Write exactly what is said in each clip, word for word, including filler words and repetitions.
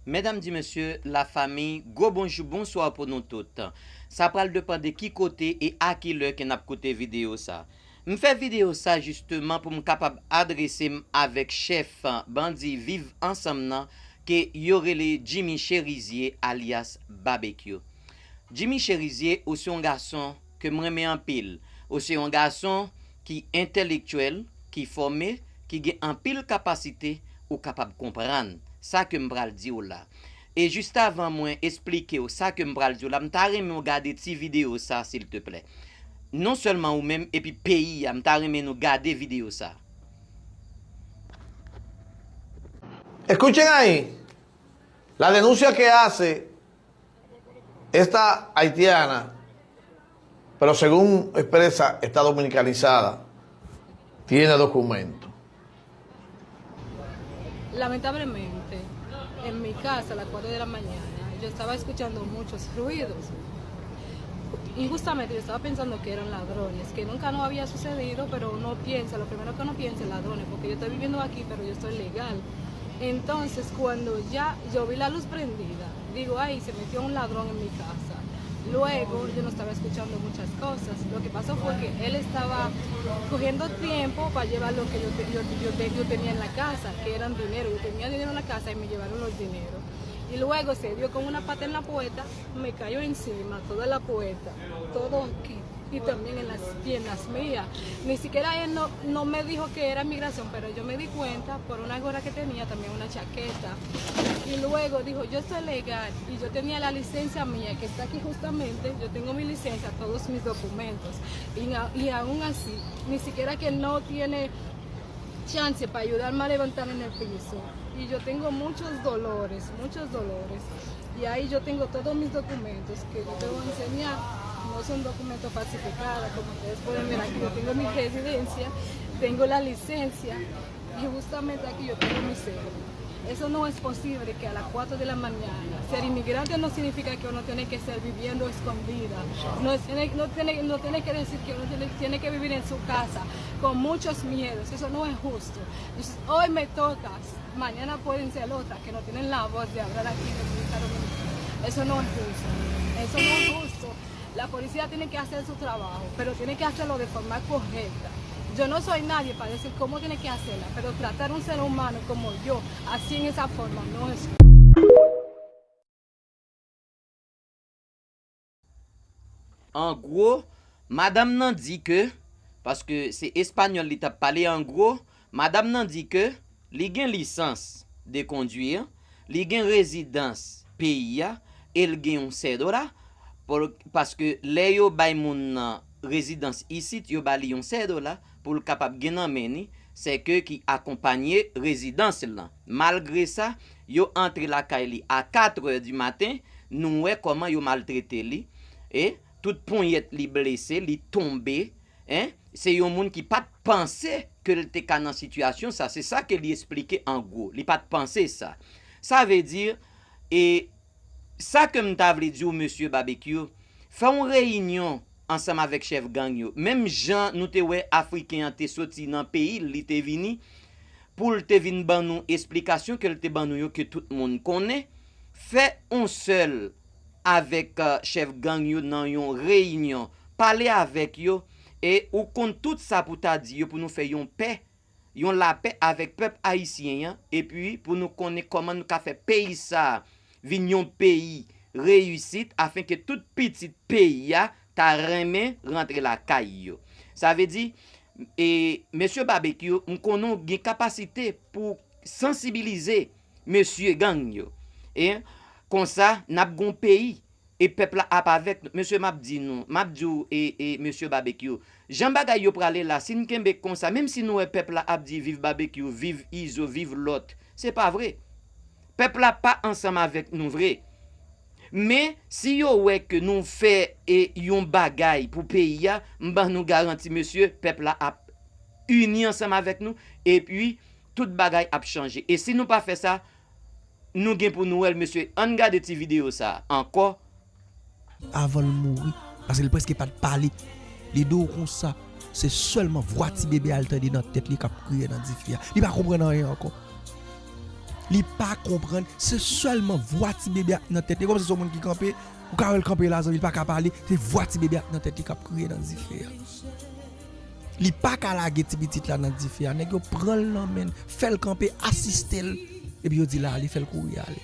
Medam di mesye, lafanmi, gwo bonjou, bonswa pou nou tout. Sa pral depann de ki kote e a ki lè ke n ap koute videyo sa. M fè videyo sa jisteman pou m kapab adrese m avèk chèf bandi Viv Ansanm nan ke yo rele Jimmy Cherizier alyas Babekyou. Jimmy Cherizier, ou se yon gason ke m renmen anpil. Ou se yon gason ki entèlektyèl, ki fòme, ki gen anpil kapasite, ou kapab konprann sa ke m pral di w la. E jis avan mwen esplike w sa ke m pral di w la, m ta renmen w gade ti videyo sa, silteplè. Non sèlman ou menm, epi peyi a, m ta renmen nou gade videyo sa. Escuchen ahí. La denuncia que hace esta haitiana, pero según expresa, está dominicanizada, tiene documento. Lamentablemente, en mi casa a las cuatro de la mañana, yo estaba escuchando muchos ruidos. Y justamente yo estaba pensando que eran ladrones, que nunca nos había sucedido, pero uno piensa, lo primero que uno piensa es ladrones, porque yo estoy viviendo aquí, pero yo estoy legal. Entonces, cuando ya yo vi la luz prendida, digo, ay, se metió un ladrón en mi casa. Luego, yo no estaba escuchando muchas cosas. Lo que pasó fue que él estaba cogiendo tiempo para llevar lo que yo, te- yo, yo, te- yo tenía en la casa, que eran dinero. Yo tenía dinero en la casa y me llevaron los dineros. Y luego se dio con una pata en la puerta, me cayó encima, toda la puerta, todo aquí. Y también en las piernas mías. Ni siquiera él no, no me dijo que era migración, pero yo me di cuenta por una gorra que tenía, también una chaqueta. Y luego dijo, yo soy legal y yo tenía la licencia mía, que está aquí justamente, yo tengo mi licencia, todos mis documentos. Y, a- y aún así, ni siquiera que no tiene chance para ayudarme a levantarme en el piso. Y yo tengo muchos dolores, muchos dolores. Y ahí yo tengo todos mis documentos que yo te voy a enseñar. No son documentos falsificados, como ustedes pueden ver aquí. Yo tengo mi residencia, tengo la licencia y justamente aquí yo tengo mi cédula. Eso no es posible que a las cuatro de la mañana ser inmigrante no significa que uno tiene que ser viviendo escondida. No, es- tiene- no tiene, no tiene que decir que uno tiene, tiene que vivir en su casa con muchos miedos. Eso no es justo. Entonces, hoy me toca, mañana pueden ser otras que no tienen la voz de hablar aquí en República Dominicana. Eso no es justo. Eso no es justo. La policía tiene que hacer su trabajo, pero tiene que hacerlo de forma correcta. Yo no soy nadie para decir cómo tiene que hacerla, pero tratar a un ser humano como yo, así en esa forma, no es justo. An gwo, madanm nan di ke, paske se espanyòl li t ap pale, an gwo, madanm nan di ke li gen lisans de kondwi, li gen rezidans peyi a, e l gen yon sèdola, paske lè yo bay moun nan rezidans isit, yo ba li yon sèdola pou l kapab gen nan men li, sèke ki akonpaye rezidans lan. Malgre sa, yo antre lakay li a katrè di maten, nou wè kòman yo maltrete li, e tout ponyèt li blese, li tonbe, en, se yon moun ki pa t panse ke l te ka nan sitiyasyon sa, se sa ke li esplike an gwo, li pa t panse sa. Sa vle di, e sa ke m ta vle di w, mesye Babekyou, fè yon reyinyon ansanm avèk chèf gang yo, menm jan nou te wè Afriken an te soti nan peyi l, li te vini, pou l te vin ban nou esplikasyon ke l te ban nou yo ke tout moun konnen, fè yon sèl avèk chèf gang yo nan yon reyinyon, pale avèk yo, e ou konn tout sa pou ta di yo pou nou fè yon pè, yon lapè avèk pèp ayisyen an, epi pou nou konnen kòman nou ka fè peyi sa a vin yon peyi reyisit, afenke tout pitit peyi a ta renmen rantre lakay yo. Sa vle di, e, mesye Babekyou, m konnen w gen kapasite pou sansibilize mesye gang yo. E konsa, n ap gen yon peyi, e pèp la ap avèk nou. Mesye, m ap di nou, m ap di w, e, e, mesye Babekyou, jan bagay yo prale la, si n kenbe konsa, menm si nou wè pèp la ap di viv Babekyou, viv Izo, viv lòt, se pa vre. Pèp la pa ansanm avèk nou vre. Men, si yo wè ke nou fè, e, yon bagay pou peyi a, m ban nou garanti, mesye, pèp la ap ini ansanm avèk nou, epi tout bagay ap chanje. E si nou pa fè sa, nou gen pou nou wè l, mesye. Ann gade ti videyo sa a ankò. Avan l mouri, paske l prèske pa t pale. Li di w konsa, se sèlman vwa ti bebe a l tande nan tèt li k ap kriye nan dife a. Li pa konprann anyen ankò. Li pa konprann, se sèlman vwa ti bebe a k nan tèt li. Kòmsi se yon moun ki kanpe, ou ka wè l kanpe la, zanmi, li pa ka pale, se vwa ti bebe a k nan tèt li k ap kriye nan dife a. Li pa ka lage ti pitit la nan dife a. Nèg yo pran l nan men l, fè l kanpe, asiste l, epi yo di l ale, fè l kouri ale.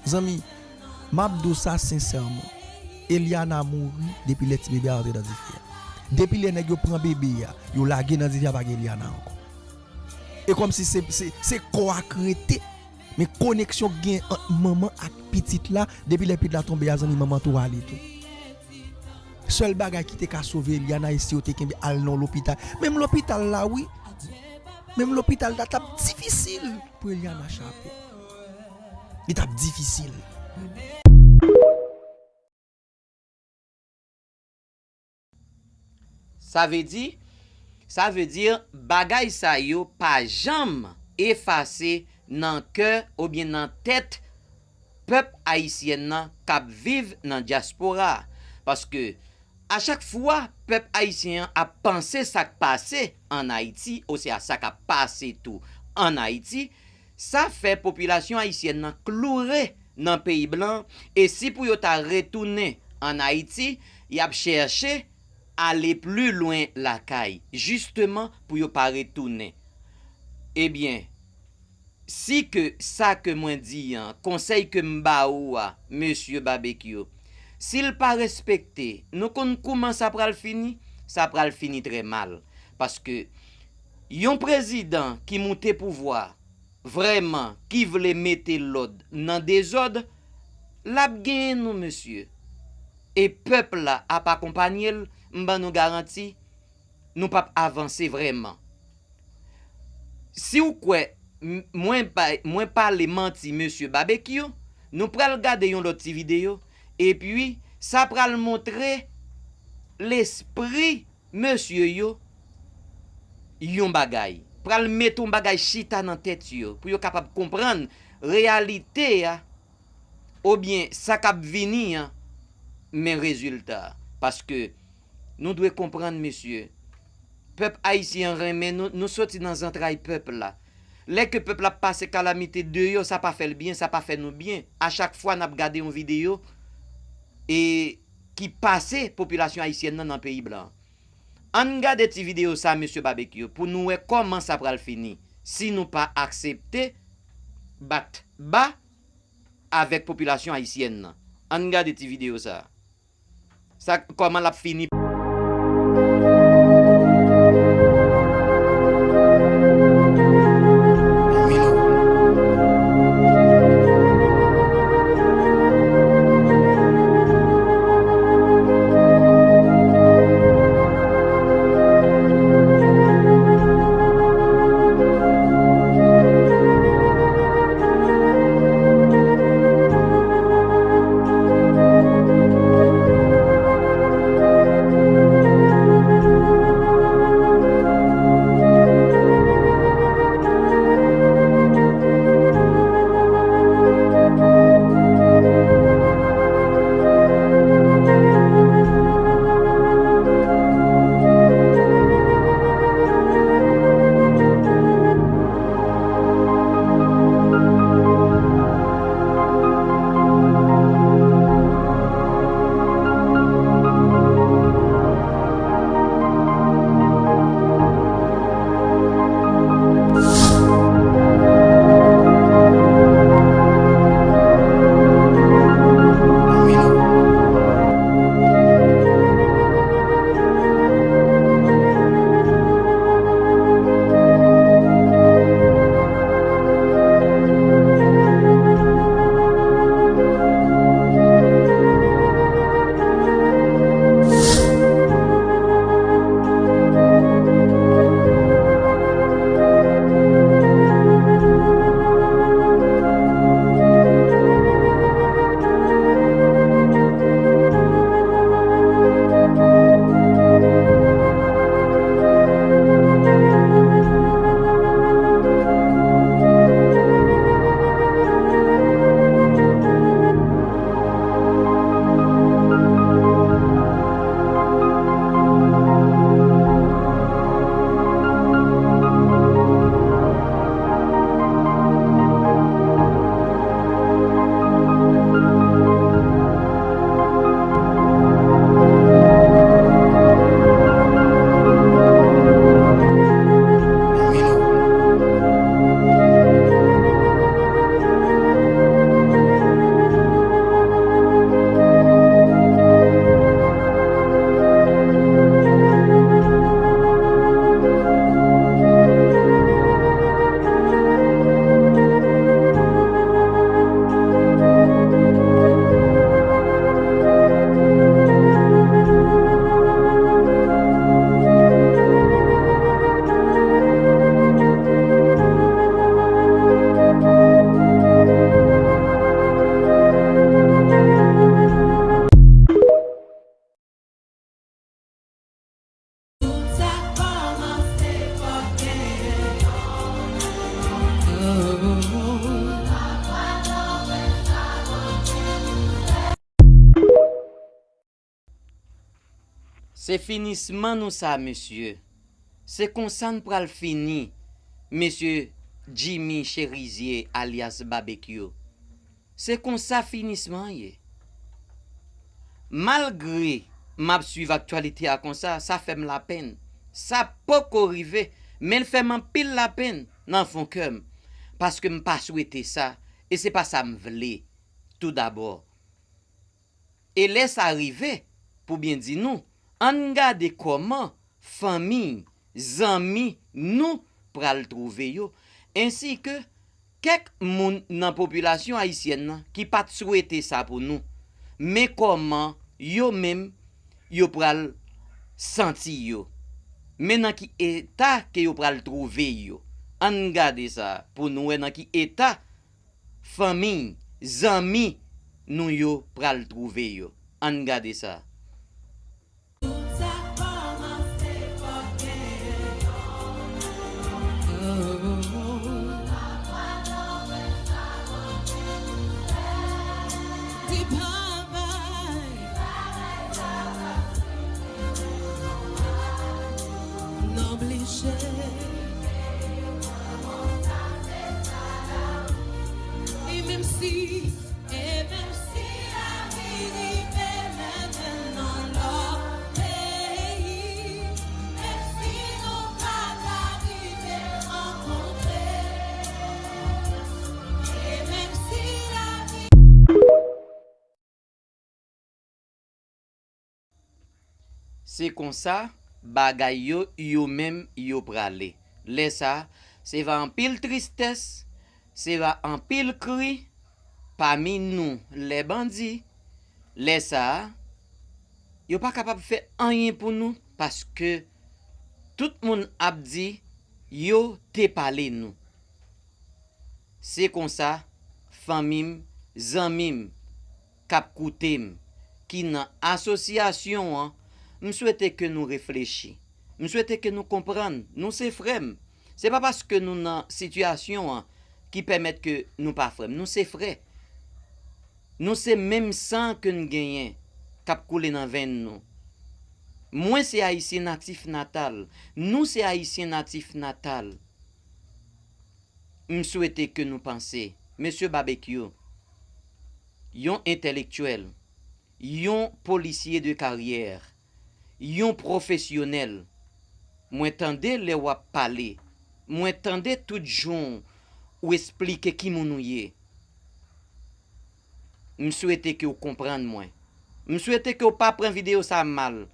Zanmi, m ap di w sa sensèman. Eliana mouri depi lè ti bebe a rantre nan dife a. Depi lè nèg yo pran bebe a, yo lage nan dife a, pa gen Eliana ankò. E kòmsi se, se, se kò a k rete. Men koneksyon k gen ant manman ak pitit la, depi lè pitit la tonbe a, zanmi, manman tou ale tou. Sèl bagay ki te ka sove Eliana, e si yo te kenbe al nan lopital. Menm lopital la, wi. Menm lopital la, t ap difisil pou Eliana chape. Li t ap difisil. Sa vle di, sa vle di, bagay sa yo pa janm efase nan kè oubyen nan tèt pèp ayisyèn nan k ap viv nan dyaspora. Paske, a chak fwa pèp ayisyen an ap panse sa k pase ann Ayiti, oswa sa k ap pase tou ann Ayiti, sa fè popilasyon ayisyèn nan kloure nan peyi blan, e si pou yo ta retounen ann Ayiti, y ap chèche ale pli lwen lakay, jisteman pou yo pa retounen. Ebyen, si ke sa ke mwen di an, konsèy ke m ba ou a, mesye Babekyou, si l pa respekte, nou konn kouman sa pral fini? Sa pral fini trè mal. Paske yon prezidan ki moute pouvwa, vrèman, ki vle mete lòd nan dezòd, l ap genyen nou, mesye. E pèp la ap akonpanye l, m ban nou garanti, nou p ap avanse vrèman. Si w kwè, m, mwen bay, mwen pale manti, mesye Babekyou, nou pral gade yon lòt ti videyo, epi sa pral montre lespri mesye yo yon bagay. Pral mete yon bagay chita nan tèt yo, pou yo kapab konprann reyalite a, oubyen sa k ap vini an, men rezilta. Paske nou dwe konprann, mesye, pèp ayisyen an renmen nou, nou soti nan zantray pèp la. Lè ke pèp la ap pase kalamite deyò, sa pa fè l byen, sa pa fè nou byen. A chak fwa n ap gade yon videyo, e ki pase popilasyon ayisyèn nan nan peyi blan. Ann gade ti videyo sa, mesye Babekyou, pou nou wè kòman sa pral fini, si nou pa aksepte bat ba avèk popilasyon ayisyèn nan. Ann gade ti videyo sa. Sa, kòman l ap fini. Se finisman nou sa, mesye. Se konsa n pral fini, mesye Jimmy Cherizier alyas Babekyou. Se konsa finisman an ye. Malgre m ap swiv aktyalite a konsa, sa fè m lapenn. Sa poko rive, men l fè m anpil lapenn nan fon kè m, paske m pa swete sa, e se pa sa m vle, toudabò. E lè sa rive, pou byen di nou, ann gade kòman fanmi, zanmi nou pral twouve yo, ensi ke kèk moun nan popilasyon ayisyèn nan ki pa t swete sa pou nou, men kòman yo menm yo pral santi yo, men nan ki eta ke yo pral twouve yo. Ann gade sa pou nou wè nan ki eta fanmi, zanmi nou yo pral twouve yo. Ann gade sa. E menm si, e menm si lavi rive mennen n nan lòt peyi, menm si nou pa ka rive rankontre, e menm si lavi Se konsa bagay yo, yo menm, yo prale. Lè sa a, se va anpil tristès, se va anpil kri pami nou, lè bandi. Lè sa a, yo pa kapab fè anyen pou nou, paske tout moun ap di yo te pale nou. Se konsa, fanmi m, zanmi m k ap koute m, ki nan asosyasyon an, m swete ke nou reflechi. M swete ke nou konprann, nou se frè m. Se pa paske nou nan sitiyasyon an ki pèmèt ke nou pa frè m. Nou se frè. Nou se menm san ke n genyen k ap koule nan venn nou. Mwen se Ayisyen natif natal. Nou se Ayisyen natif natal. M swete ke nou panse, mesye Babekyou, yon entèlektyèl, yon polisye de karyè, yon pwofesyonèl. Mwen tande lè w ap pale, mwen tande tout jan w esplike ki moun ou ye. M swete ke w konprann mwen. M swete ke w pa pran videyo sa mal.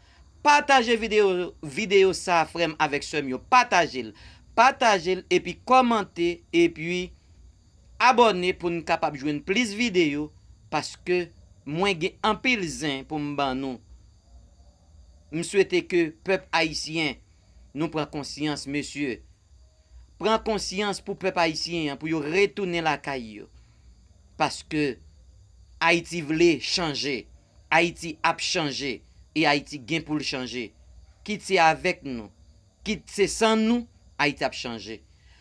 Pataje videyo, videyo sa, frè m avèk sè m yo. Pataje l. Pataje l epi kòmante epi abòne pou n kapab jwenn plis videyo, paske mwen gen anpil zen pou m ban nou. M swete ke pèp ayisyen nou pran konsyans, mesye. Pran konsyans pou pèp ayisyen an, pou yo retounen lakay yo. Paske Ayiti vle chanje, Ayiti ap chanje, e Ayiti gen pou l chanje. Kit se avèk nou, kit se san nou, Ayiti ap chanje.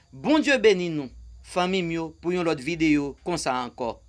Bondye beni nou, fanmi m yo, pou yon lòt videyo konsa ankò.